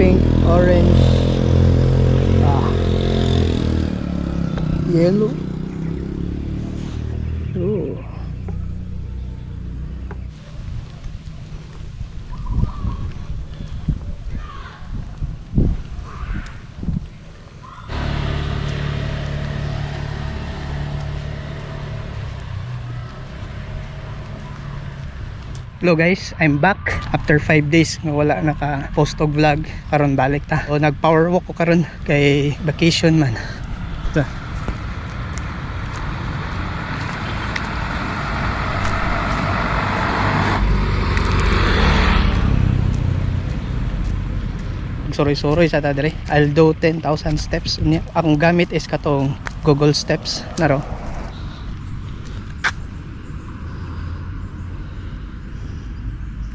Pink, orange, yellow. Ooh. Hello guys, I'm back after 5 days nga wala naka-post og vlog. Karon balik ta. O nag power walk ko karon kay vacation man. Ta. Suroy-suroy sa ta diri. I'll do 10,000 steps. Unya, akong gamit is katong Google Steps naro.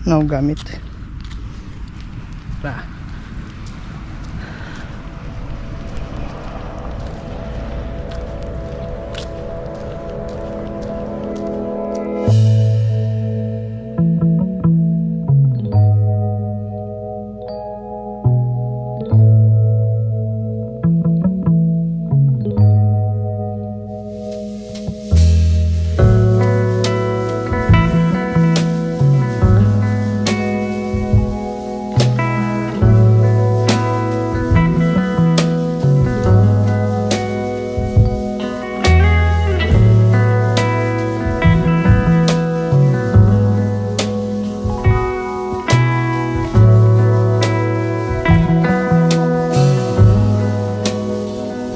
No gamit. Ra.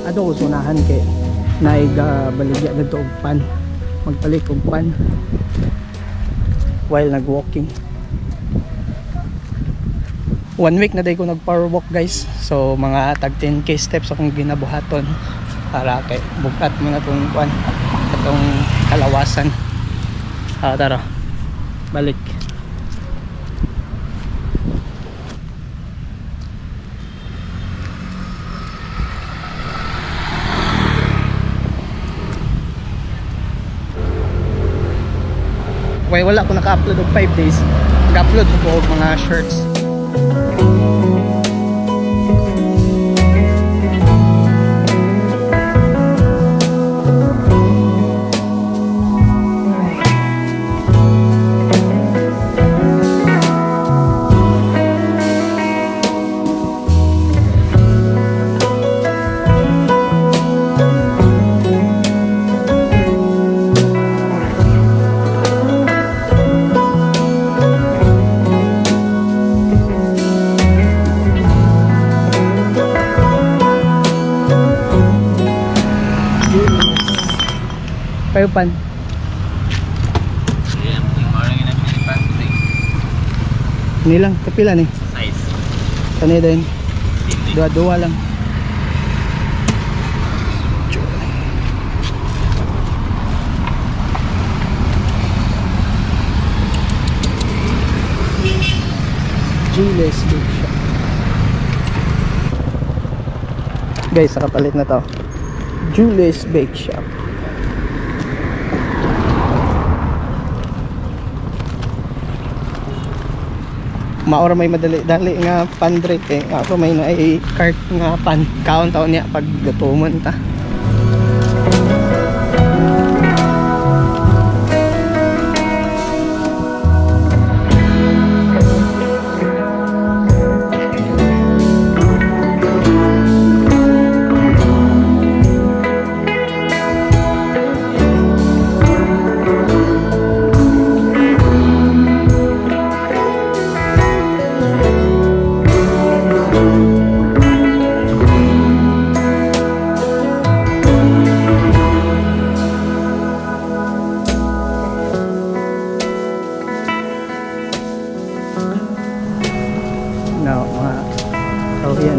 Ato ko sunahan kay naig baligya didto og pan, magpalit og pan while nag-walking. One week na day ko nag power walk, guys, so mga tag 10K steps akong ginabuhaton para kay bugat mo na tong kwan, atong kalawasan. Tara, balik. Why wala ko naka-upload og 5 days, nag-upload ko og mga shirts. Kayo pan. Yeah, morning na Pilipinas today. Nilang kapila ni. Size. Kani din. Same din. Dua-dua lang. Julius Bake Shop. Guys, nakapalit na to. Julius Bake Shop. Maura may madali dali nga pan drink eh. Ako may na cart nga pan. Kaon taon niya pag gutomon ta. No, mga tawag yan.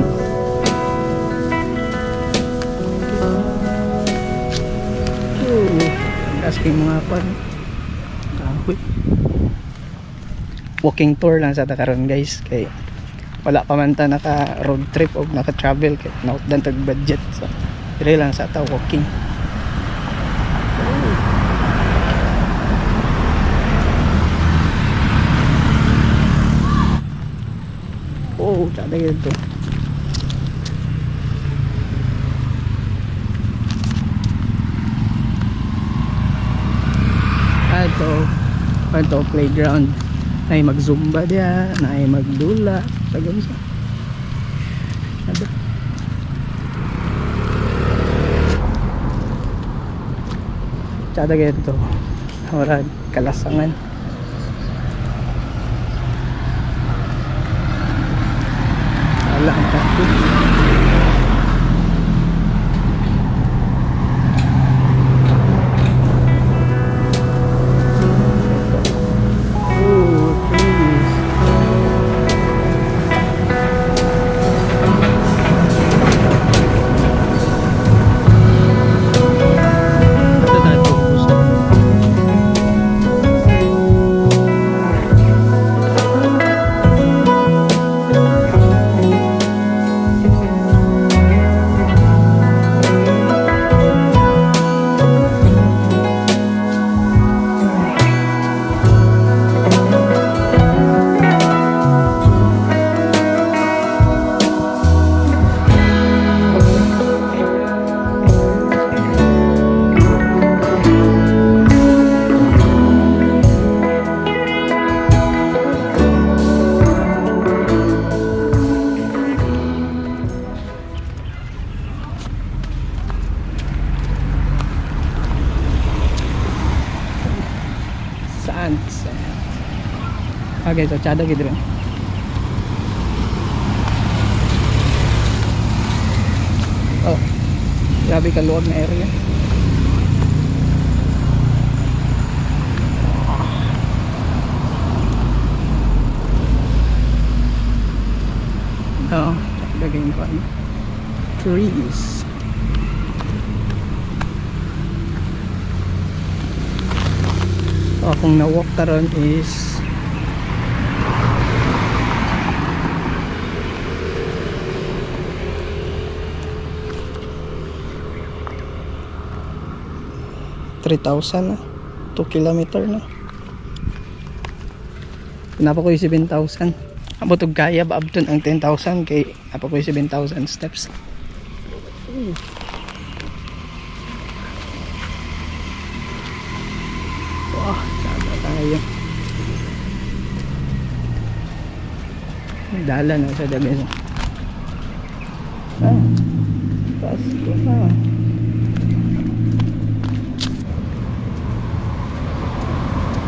Ooh, asking mga pan. Kahoy. Walking tour lang sa ta karon, guys, kay wala pa man ta naka road trip o naka travel kay nautdan tag budget, so dire lang sa ta walking. Oh. Oh, tsada gito. Ah, ito. Ito, playground. Ay mag-zumba diya, na ay magdula. Sagam sa. Ano? Tsada gito. Murag kalasangan. Wala ang traffic. Oh, trees. Ito na ito, gusto. Sunset. Okay, so tsada gid rin. Oh. Grabe ka luwag na area. Oo, lagay ko ano. Trees. So, akong na-walk karon is 3,000 na. 2 kilometer na. Pinapa ko yung 7,000. Abot og kaya ba abton ang 10,000 kay apa ko yung 7,000 steps. Wah, tsada tayo. May dala na sa dabi. Ah, Pasko na.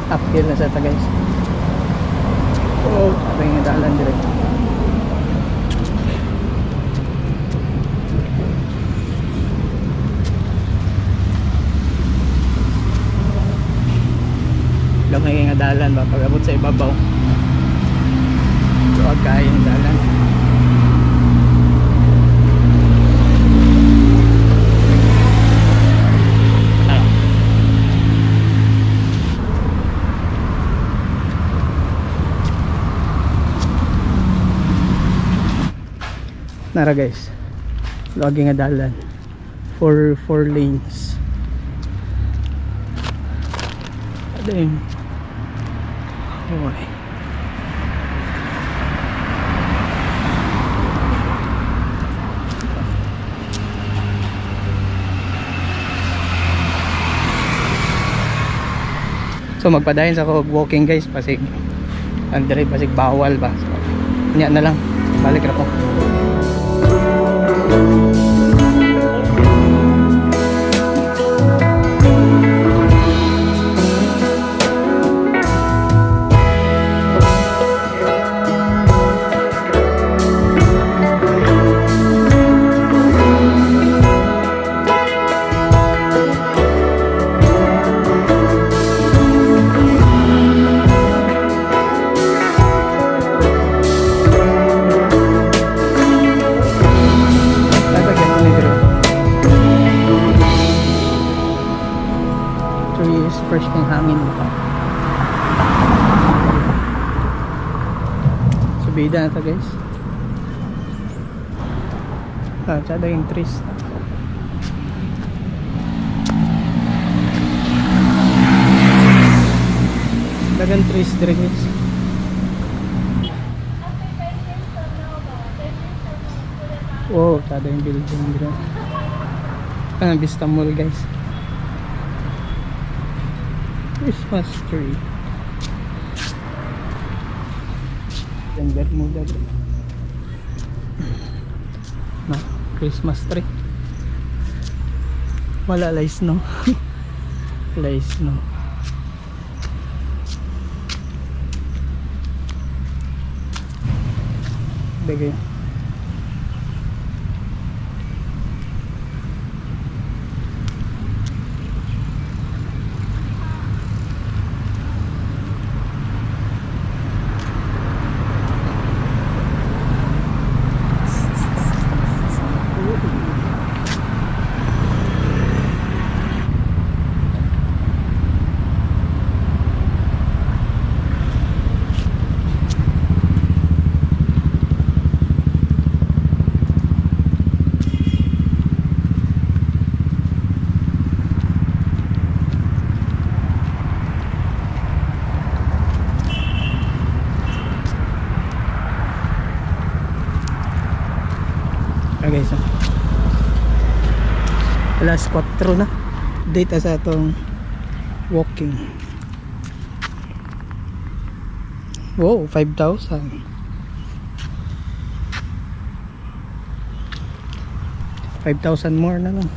Uphill na sa ta, guys. Oh, sabi nga dalan direct. Gamay nga dalan ba pag abot sa ibabaw. So, kaya yung dalan. Ah. Nara guys. Lagi nga dalan. Four lanes. Adem. Okay. So magpadayon sa ako og walking guys, pasig Andre, pasig bawal ba. So, nya na lang. Balik ra ko. Lalagyan ko na dito. Trees, fresh kang hangin pa. Subida na to guys. Ah, tsada yung trees. Dagan trees dire guys. Wow, tada yung building dira. Ah, Vista Mall, guys. Christmas tree. Yung Bermuda bro. No, Christmas tree. Wala lice, no. Lice, no. Bigay. Okay, so alas 4 na. Data sa atong walking. Wow, 5,000. 5,000 more na lang.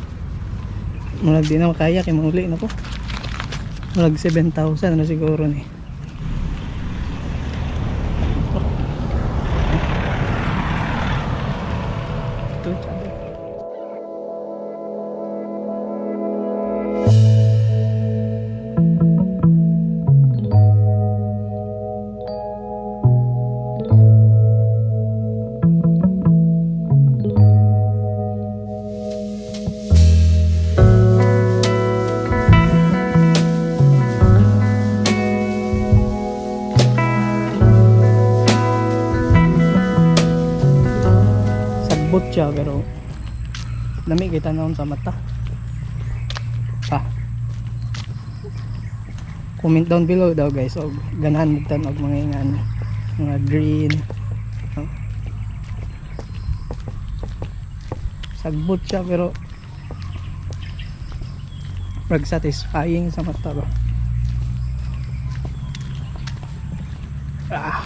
Murag di na makaya kay mauli na ko. Murag 7,000 na siguro ni. Ito, tsada. Sagbot siya, pero lami kita naon sa mata pa. Comment down below daw, guys, og ganahan mo tan og mga ingan, mga green, no? Sagbot siya, pero rag satisfying sa mata ba. Ah.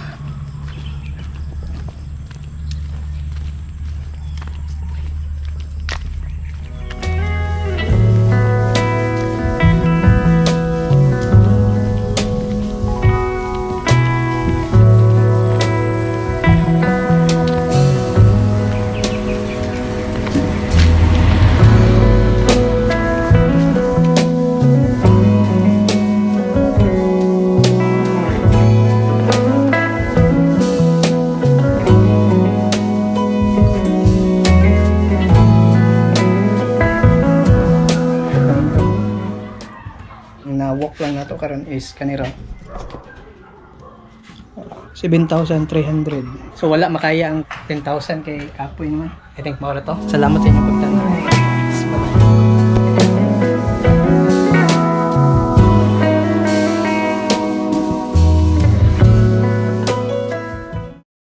Na walk lang nato karon is kanira 7,300. So wala makaya ang 10,000 kay kapoy naman. I think mao ra to. Salamat sa inyong pagtanaw. Bye.